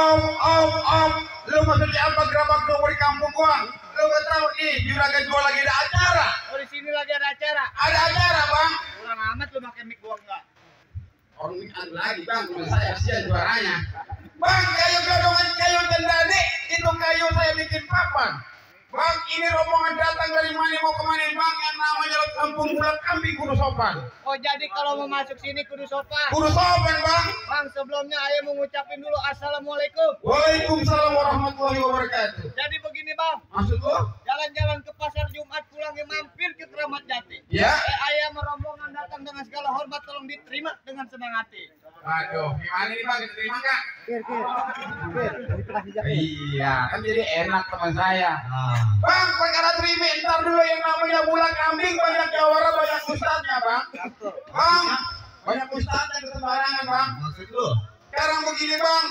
Om. Lu maksudnya apa gerabak gua di kampung gua? Lu gak tahu nih, juragan gua lagi ada acara. Oh, di sini lagi ada acara. Ada acara, Bang. Kurang amat lu pakai mic gua enggak. Orang mic ada lagi, Bang. Teman saya kasihan juaranya. Bang, kayu gadongan kayu tendane, itu kayu saya bikin papan. Bang, ini rombongan datang dari mana mau kemana, Bang? Yang namanya Kampung Bulan Kambing kudu sopan. Oh, jadi kalau mau masuk sini kudu sopan. Kudu sopan, Bang. Bang, sebelumnya ayah mau ngucapin dulu assalamualaikum. Waalaikumsalam warahmatullahi wabarakatuh. Jadi begini, Bang. Maksud lo? Jalan-jalan ke pasar Jumat pulangnya mampir ke Keramat Jati. Ya. Ayah merombongan datang dengan segala hormat, tolong diterima dengan senang hati. Aduh, gimana nih, Bang? Diterima nggak? Iya, kan jadi enak teman saya. Bang, perkara terima ntar dulu yang namanya bulan kambing banyak jawara banyak ustadznya, Bang. Bang, banyak ustadz yang sembarangan, Bang. Maksud lu? Sekarang begini, Bang.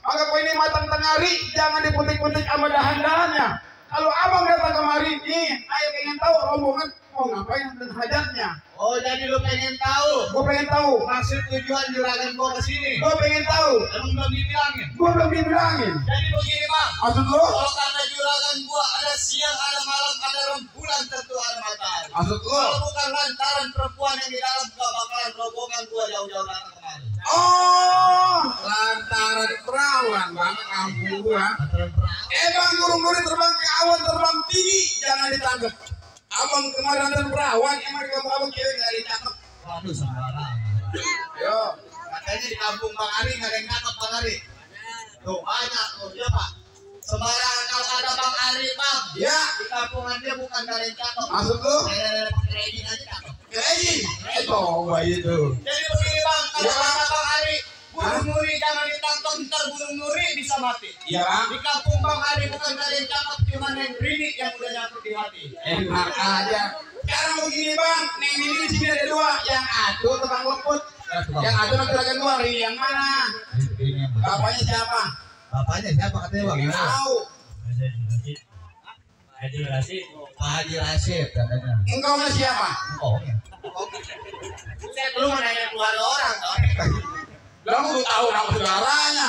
Anggap ini matang tengari, jangan diputik-putik sama dahan-dahannya. Kalau abang datang kemari nih, ayo pengen tahu rombongan mau ngapain dan hajatnya. Oh, jadi lu pengen tahu? Gue pengen tahu. Maksud tujuan juragan gua kesini? Gue pengen tahu. Emang belum dibilangin? Gue belum dibilangin. Jadi begini, Bang. Maksud lo? Kalau kata juragan gua ada siang, ada malam, ada rembulan, tentu ada matahari. Maksud lo? Kalau bukan lantaran perempuan yang di dalam, gak bakalan rombongan gua jauh-jauh datang kemari. Oh, lantaran perawan, Bang, kampung gua. Lantaran perawan. Bang, burung duri terbang ke awan, terbang tinggi, jangan ditangkap. Abang kemarin dan perawan, emang di kampung abang cewek gak ditangkap. Waduh, sembarangan. Yo, Katanya di kampung Bang Ari nggak ada yang nangkep Bang Ari. Tuh banyak tuh, ya Pak. Sembarangan kalau ada Bang Ari, Bang. ya, Di kampungan dia bukan gak ada yang cakep. maksud lu? Pakai kredit aja cakep. Kayaknya, coba itu. Jadi begini, Bang, kalau Ya. kata Bang Ari, burung nuri jangan ditangkap, ntar burung nuri bisa mati. Iya, Bang. Di kampung Bang Ari bukan gak ada yang cakep, cuma yang berini yang udah nyatu di hati. Enak aja. Sekarang begini, Bang, Neng ini di sini ada dua, yang atu tukang leput, yang atu nanti lagi dua, yang mana? Bapaknya siapa? Bapaknya siapa katanya Bang? Tahu. Haji Rashid. Pak Haji Rashid katanya. Engkau siapa? Oh, ya. Saya belum nanya keluarga orang, toh. Kamu tahu nama saudaranya.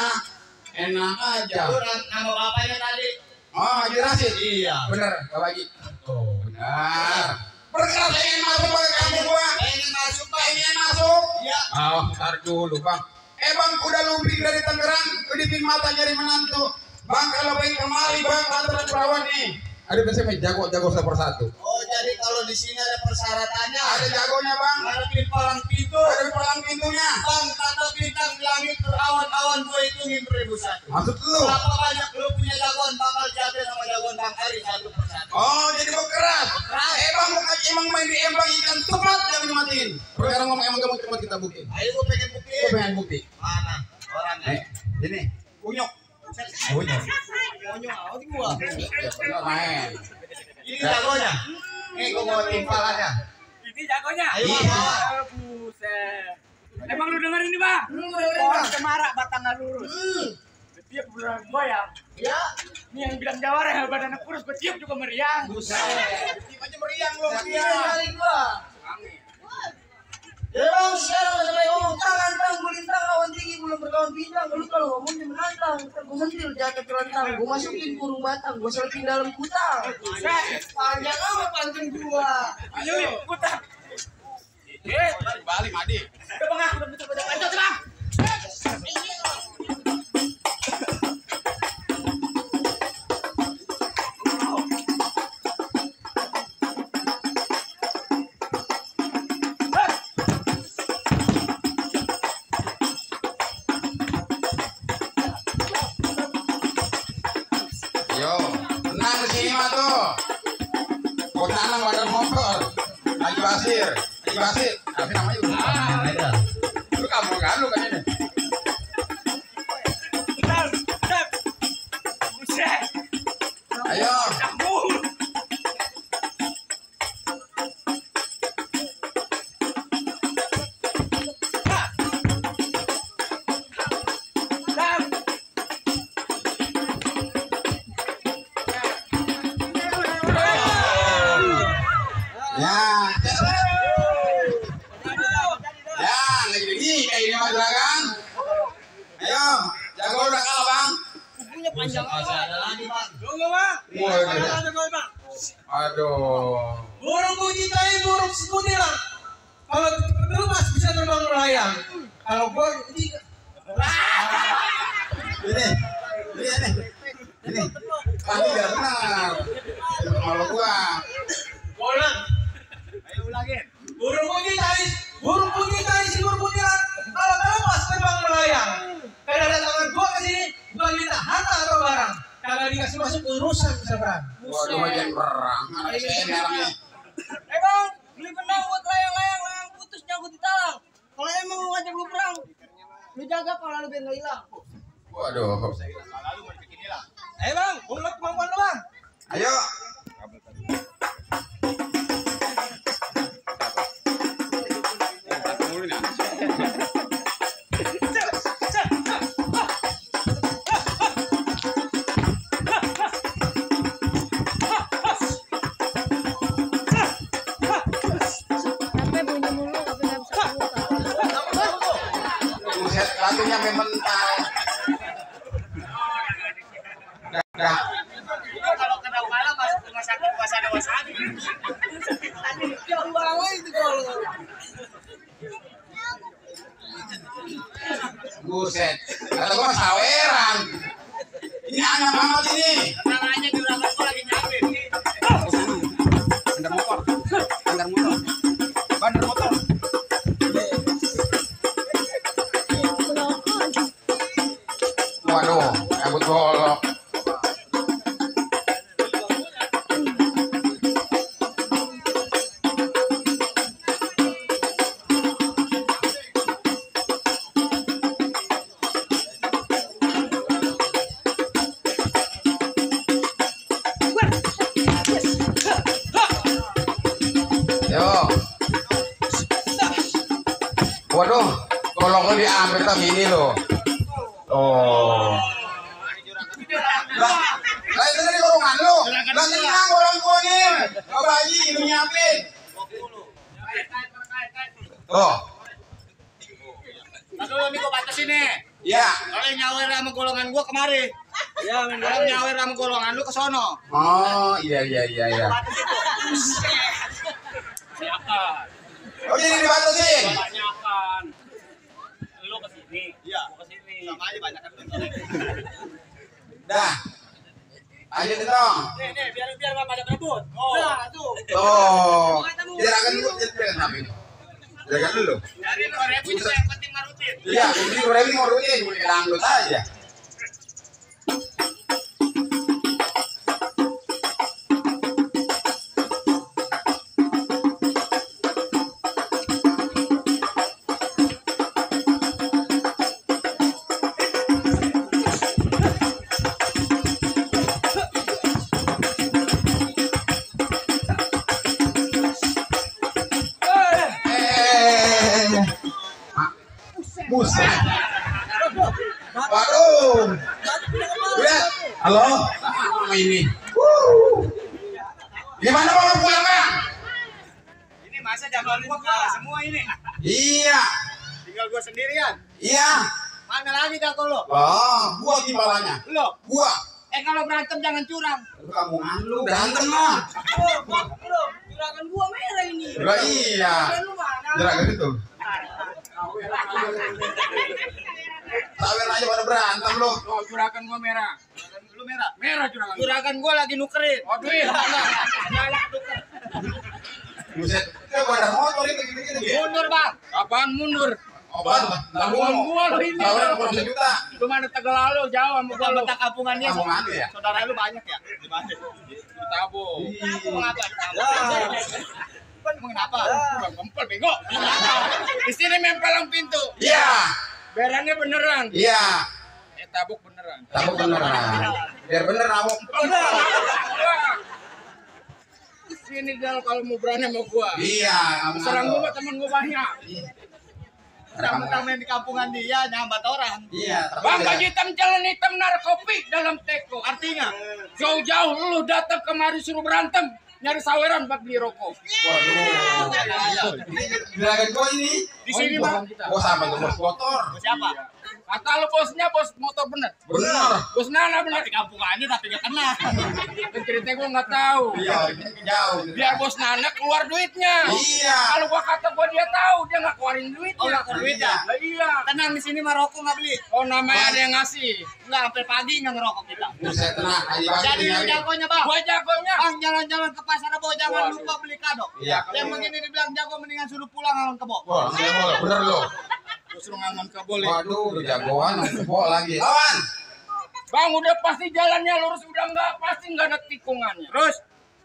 Enak aja. Lu nama bapaknya tadi. Oh, Haji Rashid. Iya. Bener, Pak Haji. Oh, Benar. Berkeras ingin masuk pakai kamu gua. pengen masuk, Pak. Ingin masuk. Iya. Oh, ntar dulu, Bang. Bang, udah lumping dari Tangerang, kedipin mata nyari menantu. Bang, kalau pengen kemari, Bang, lantaran perawan nih. Ada biasanya jago satu persatu. Oh, jadi kalau di sini ada persyaratannya. Ada jagonya, Bang. Ngadepin palang pintu. Ada palang pintunya. Bang, kata bintang di langit berawan-awan gue hitungin 1001. Maksud lu? Berapa banyak lu punya jagoan bakal jaga sama jagoan Bang Ari satu persatu. Oh, jadi berkeras. Bang, bukan emang main di embang ikan tepat yang dimatiin. Perkara ngomong emang gak mau cepat kita bukti. Ayo gue pengen bukti. Gue pengen bukti. Mana orangnya? Ini, unyok. Unyok. Unyok awet gua. Enggak main. Ini jagonya. Nih gue mau timpalannya. Ini jagonya. Ayo, Iya. Bang. Buset. Emang lu denger ini, Bang? Lu dengerin, Pohon Bang. cemara batangnya lurus. Tiap bulan goyang. Ya. Ini yang bilang jawara yang badannya kurus, tiup juga meriang. Buset. Tiap aja meriang lu. Iya, kali gua. Ya Bang, sekarang udah mulai ngomong tangan gulintang awan tinggi belum berkawan bintang. Lu kalau ngomongnya menantang, ntar gua sentil jaket kelentang. Gua masukin burung batang, gua selipin dalam kutang. Panjang amat pantun gua. Ayo, putar. Balik, Madi. Udah, Bang, udah betul baca pancot, Bang. Yo, tenang di sini mah tuh. Kau tanam wadah motor. Haji Basir. Tapi namanya udah. Ada. Lu kamu kan lu kan ini. Buset. Ayo. Campur. Ya. Ya, lagi kayak ini mah juragan. Ayo, jago udah kalah, Bang. panjang Ada lagi, Bang. Tunggu, Bang. Waduh. Ada gol, Bang. Aduh. Burung kucitai, burung sekutilang. Kalau terlepas bisa terbang melayang. Kalau gua Ini. Pasti gak benar. Kalau gua. bola. Ayo ulangin. Burung kucitai, si burung kutilang. Kalau terlepas terbang melayang. Kedatangan gua ke sini bukan minta harta atau barang. Kagak dikasih masuk urusan seberang. Waduh, bagian perang. Anak saya merahnya. Bang, beli benang buat layang-layang putus nyangkut di talang. Kalau emang lu ngajak lu perang, lu jaga pala lu biar nggak hilang. Waduh. Lalu mau dibikin hilang. Ayo Bang, ungkap kemampuan lu Bang. Ayo. Sampai bunyi mulu tapi nggak bisa buka. Buset, lagunya memang mental. Dah. Kalau kena kepala masuk rumah sakit dewasa. Jauh banget itu kalau. Buset. Kata gua mah saweran. Ini anak banget ini. Tangannya di belakang gua lagi nyapin. Bandar motor. Bandar motor. Waduh, rambut golok. Yo. Waduh, goloknya diambil tam ini loh. Oh. Lah itu tadi golongan lu. Lah tenang golong gua nih. Kau bayi lu nyiapin. Oh, Lalu nih gua batasin nih. iya. Kalau yang nyawer sama golongan gua kemari. Ya, kalau nyawer sama golongan lu ke sono. Oh, iya. Batasin tuh. Siapa? Oh, jadi dibatasin. Banyakan. Lu ke sini. Iya. Gua ke sini. Sama aja banyak kan. Dah. Ayo dong. Nih, biar enggak pada berebut. Oh. Nah, tuh. Oh. Jerakan dulu, jerakan tapi. Jerakan dulu. Dari 2.000 juga yang penting marutin. Iya, ini udah ini ngurutin, udah dangdut aja. Buset. Waduh. Lihat. Halo. Apa ini? Gimana mau pulang, Bang? Ini masa zaman gua kalah semua ini. Iya. Tinggal gua sendirian. Iya. Mana lagi jago lo? Oh, gua gimbalanya. Lo. Gua. Kalau berantem jangan curang. Lu kampungan lu berantem lah. Juragan gua merah ini. Lah iya. Juragan lu mana? Jerakan itu. Sawer aja pada berantem lu. Oh, juragan gua merah. Juragan lu merah. Merah juragan. Juragan gua lagi nukerin. Oh, duit. Galak nuker. Buset. Itu gua ada motor itu gini-gini. Mundur, Bang. Apaan mundur? Obat. Tabungan gua lo ini. Sawer kurang sejuta. Cuma ada Tegal lo jauh sama gua lo. Kampungannya. Kampungan lu ya? Saudara lu banyak ya? Di mana? Di Tabung. Tabung apa? Emang kenapa? Udah gempel bego. Di sini mempelang pintu. Iya. Berannya beneran. Iya. Tabuk beneran. Tabuk beneran. Biar bener nabok. Sini Gal kalau mau berani sama gua. Iya. Serang gua temen gua banyak. Ada kamu. Tamu-tamu yang di kampungan dia nyambat orang. Iya. Bang baju hitam jalan hitam narkopi dalam teko. Artinya jauh-jauh lu datang kemari suruh berantem nyari saweran buat beli rokok. Waduh. Juragan gua ini. Di sini Bang. Bos apa tuh? Bos motor. Siapa? Kata lu bosnya bos motor bener. Benar. Bos Nana bener. Tapi kampungannya tapi gak kena. Dan cerita gua nggak tahu. Iya, ini jauh. Biar bos Nana keluar duitnya. Iya. Kalau gua kata gua dia tahu, dia nggak keluarin duitnya. Oh, nggak keluar duit ya? Lah iya. Tenang di sini mah rokok nggak beli. Oh namanya ada yang ngasih. Nggak sampai pagi nggak ngerokok kita. Buset, tenang. Ayo, Jadi lu jagonya bang. Gua jagonya. Bang jalan-jalan ke pasar Bo jangan lupa beli kado. Iya. Yang begini dibilang jago mendingan suruh pulang ngalon ke Bo. Wah, bener lo. Gua suruh ngangon ke boleh. Waduh, udah jagoan, kebol lagi. Lawan. Bang udah pasti jalannya lurus, udah nggak pasti nggak ada tikungannya. Terus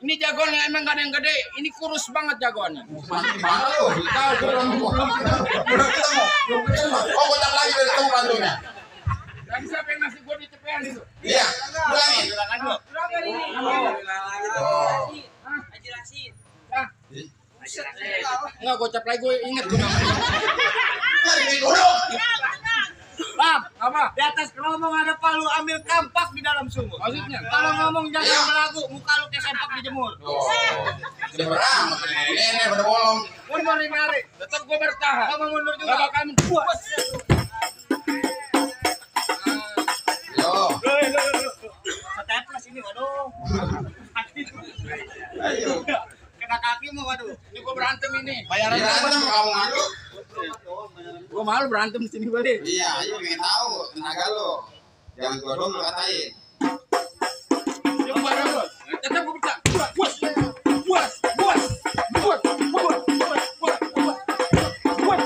ini jagoannya emang gak ada yang gede, ini kurus banget jagoannya. Masih mana lo? Tahu belum ketemu. Oh, kocak lagi dari ketemu bantunya. Dan siapa yang ngasih gua di cepean itu? Iya, ulangin. Silakan Bu. Ah, enggak gocap lagi gue inget gue namanya. Cari dulu. Bang, Apa? di atas keromong ada palu ambil kampak di dalam sumur. Maksudnya? Kalau ngomong jangan Iya. belagu, muka lu kayak sempak dijemur. Oh, udah beramat. Ini pada bolong. Mundur 5 hari. Tetap gue bertahan. Kamu mundur Gak juga. bakal puas. Yo. Seteples ini, waduh. Ayo. Kena kaki mau waduh. Ini gue berantem ini. Bayaran berantem kamu ngadu. Gue malu berantem di sini balik. Iya, ayo pengen tahu tenaga lo. Jangan gua dong lo katain. Yuk bareng bos. Tetap gue bertahan. Puas. Puas. Puas. Puas. Puas. Puas. Puas.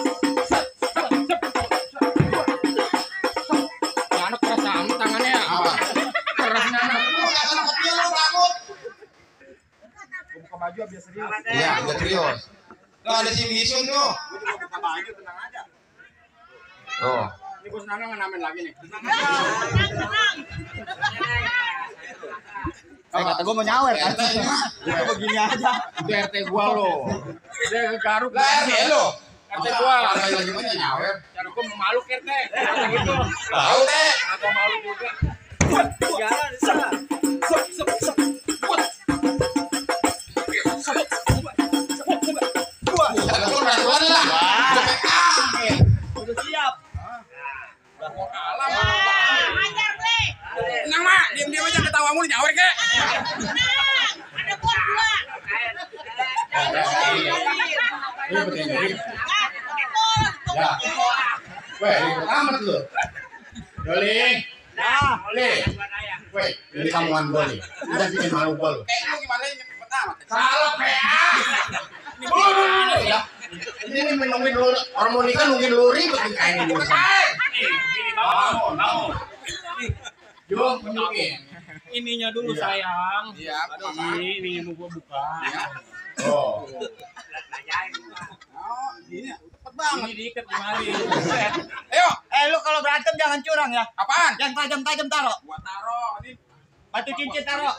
Anak keras sama tangannya ya. Apa? Kerasnya anak. Lu nggak akan kecil lo takut. Gue buka baju biar serius. Iya, udah serius. Tuh ada si Bisun tuh. Buka baju tenang aja. Oh. Ini bos Nana nganamin lagi nih. Kata gua mau nyawer kan. Iya. Begini aja. Itu RT gua lo. Dia ke Garut. Lah RT lo. RT gua. Lagi mana nyawer? Cara gua mau malu RT. Kata gitu. Tahu deh. Aku malu juga. Jalan di sana. Ada lo bantuan lah. Gua pengen. Udah siap. Tenang mak, diam-diam aja ketawa mulu nyawer ke. Ini penting. Ya. Weh, ribet amat lu. Doli. Doli. Weh, ini kamuan gua nih. Udah bikin malu gua lu. Lu gimana ini cepet amat. Salah PA. Ini nungguin lu harmonika nungguin lu ribet nih kayak gini. Mau. Jom tunjukin. Ininya dulu sayang. Iya, Ini mau gua buka. Oh. Ini cepet banget. Ini diikat di mari. Ayo, Lu kalau berantem jangan curang ya. apaan? Yang tajam-tajam taruh. Gua taruh ini. Batu cincin taruh.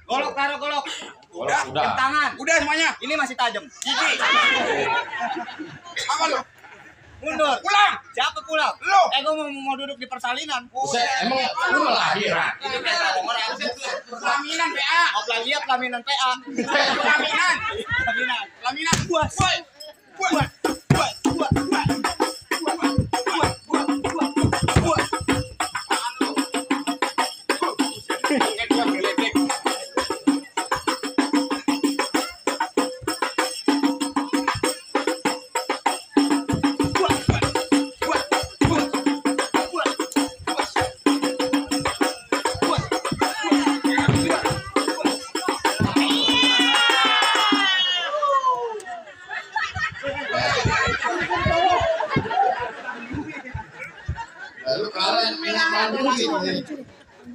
Golok taruh golok. Udah. Jam tangan. Udah semuanya. Ini masih tajam. Gigi. Apa lu? Mundur. Pulang. Siapa pulang? Lu. Gua mau duduk di persalinan. Buset, emang lu melahiran? Ini kayak orang. Pelaminan PA. Iya pelaminan PA. Pelaminan. Pelaminan. Pelaminan. Buat. Buat. Lu kalian minat Bandung gitu nih.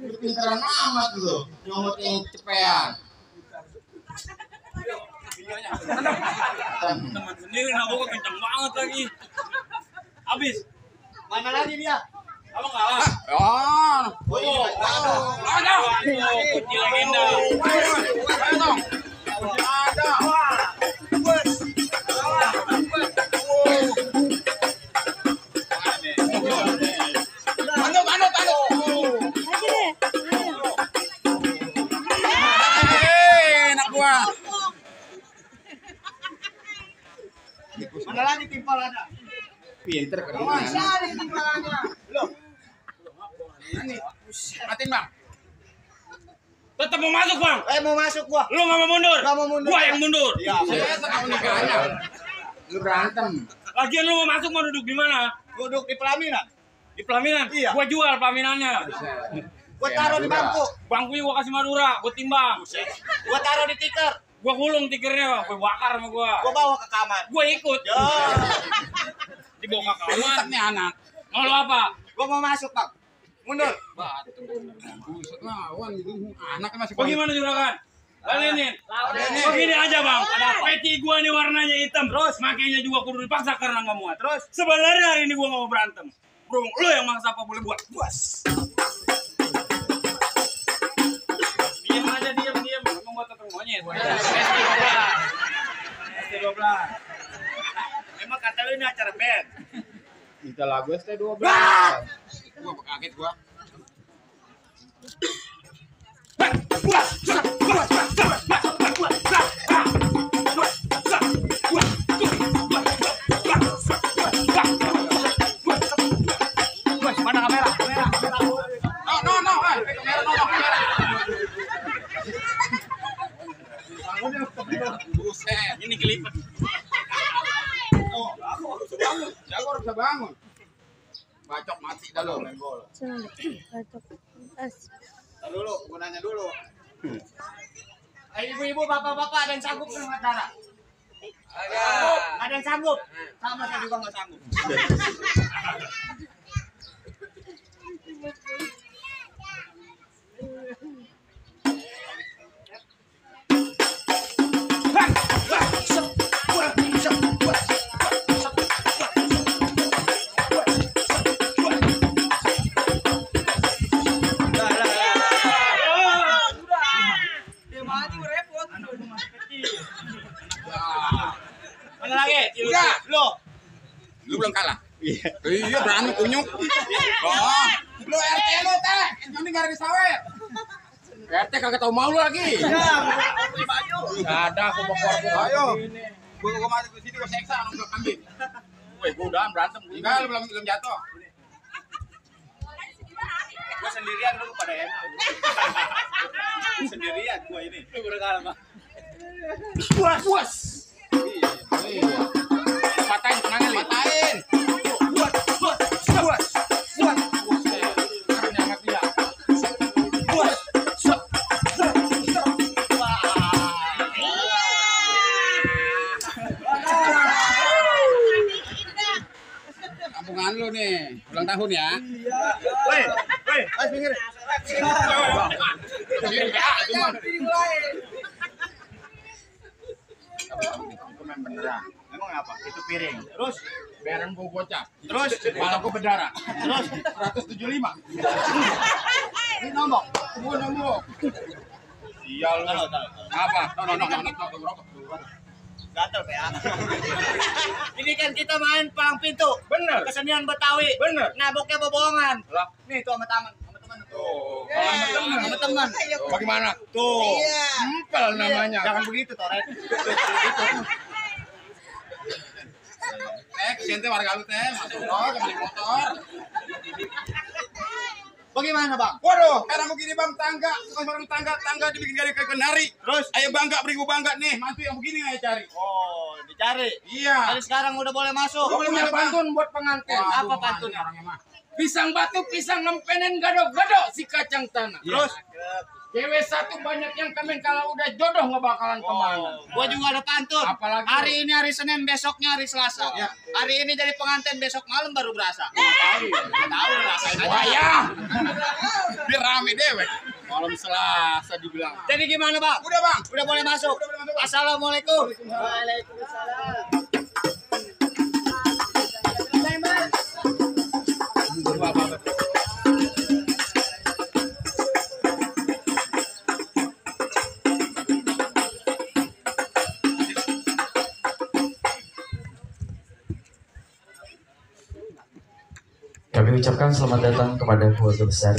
Lu pintaran amat lu. Nyomotin cepean. Teman sendiri nabok kencang banget lagi. Habis. Mana lagi dia? Abang kalah. Oh. Ada. Kunci legenda. Ayo dong. Ada. Anut. Lagi deh. Enak gua. Mana lagi timpal ada? pinter kan. Masya di kepalanya. Matiin bang. Tetap mau masuk bang. Mau masuk gua. Lu nggak mau mundur? Nggak mau mundur. Gua yang mundur. Iya. Saya tahu nikahnya. Lu berantem. Lagian lu mau masuk mau duduk di mana? Duduk di pelaminan. Di pelaminan? Iya. Gua jual pelaminannya. Gua taruh di bangku. Bangkunya gua kasih Madura, gua timbang. Gua taruh di tikar. Gua gulung tikernya, gua bakar sama gua. Gua bawa ke kamar. Gua ikut. Yo. Dibawa ke kamar. Pintar nih anak. Mau lu apa? Gua mau masuk, Bang. Mundur. Buset lawan itu anaknya masih. Bagaimana juragan? Ladenin. Begini aja bang, peci gua nih warnanya hitam. Terus makanya juga kudu dipaksa karena nggak muat. Terus sebenarnya hari ini gua nggak mau berantem. Bro, lu yang maksa apa boleh buat bos. Diam aja, diam. Emang gua tetep monyet. ST12. Emang kata lu ini acara band. Minta lagu ST12. Gua kaget gua. Mana kamera? No. Kamera. Buset. Ini kelipet. Oh, jago harus bisa bangun. Bacok mati dah lo. Sana deh. Batok. As. Dulu, gua nanya dulu. Ibu-ibu, bapak-bapak ada yang sanggup dengan darah? Ada yang sanggup? Sama saya juga nggak sanggup. Mana lagi? Udah. Lu belum kalah. Iya, berantem kunyuk. Oh, lu RT lu teh. Ini enggak ada di sawer. RT kagak tahu malu lagi. Enggak ada aku bawa keluarga. Ayo. Gua masuk ke sini gua seksa nunggu kambing. Woi, gua udah berantem. Enggak, lu belum jatuh. Gua sendirian dulu pada enak. Sendirian gua ini. Lu berkalah, Bang. Puas. Iya. Patahin tenangnya, patahin. Kampungan lu nih, ulang tahun ya. Woi, ayo pinggir. Beneran. Emang apa? Itu piring. Terus Bayaran gua gocap. Terus Kepala gua berdarah. terus 175. ini nombok. Gua nombok. Sial lu. Tahu. Apa? No. Gatel PA. Ini kan kita main palang pintu. Bener. Kesenian Betawi. Bener. Naboknya bohongan. Lah. Nih tuh sama teman. Tuh. Sama teman. Bagaimana? Tuh. Iya. Empel namanya. Jangan begitu, Toret. Kesian teh warga lu teh, masuk motor. Bagaimana, Bang? Waduh, sekarang begini bang, tangga dibikin dari kayak kenari. Terus Ayo bangga, beribu bangga nih, mantu yang begini ayo cari. oh, dicari. Iya. Dari sekarang udah boleh masuk. Gua boleh pantun buat pengantin. Apa pantunnya? Orangnya mah. Pisang batu, pisang ngempenen gado-gado si kacang tanah. Terus, Cewek satu banyak yang kemen kalau udah jodoh nggak bakalan kemana. Gua juga ada pantun. Apalagi hari ini hari Senin, besoknya hari Selasa. Ya. Hari ini jadi pengantin, besok malam baru berasa. Tahu rasain aja. wayah. Biar rame dewek. malam Selasa dibilang. Jadi gimana, Bang? Udah bang. Udah boleh masuk. Udah boleh masuk, Bang. Assalamualaikum. Waalaikumsalam. Kami ucapkan selamat datang kepada keluarga besar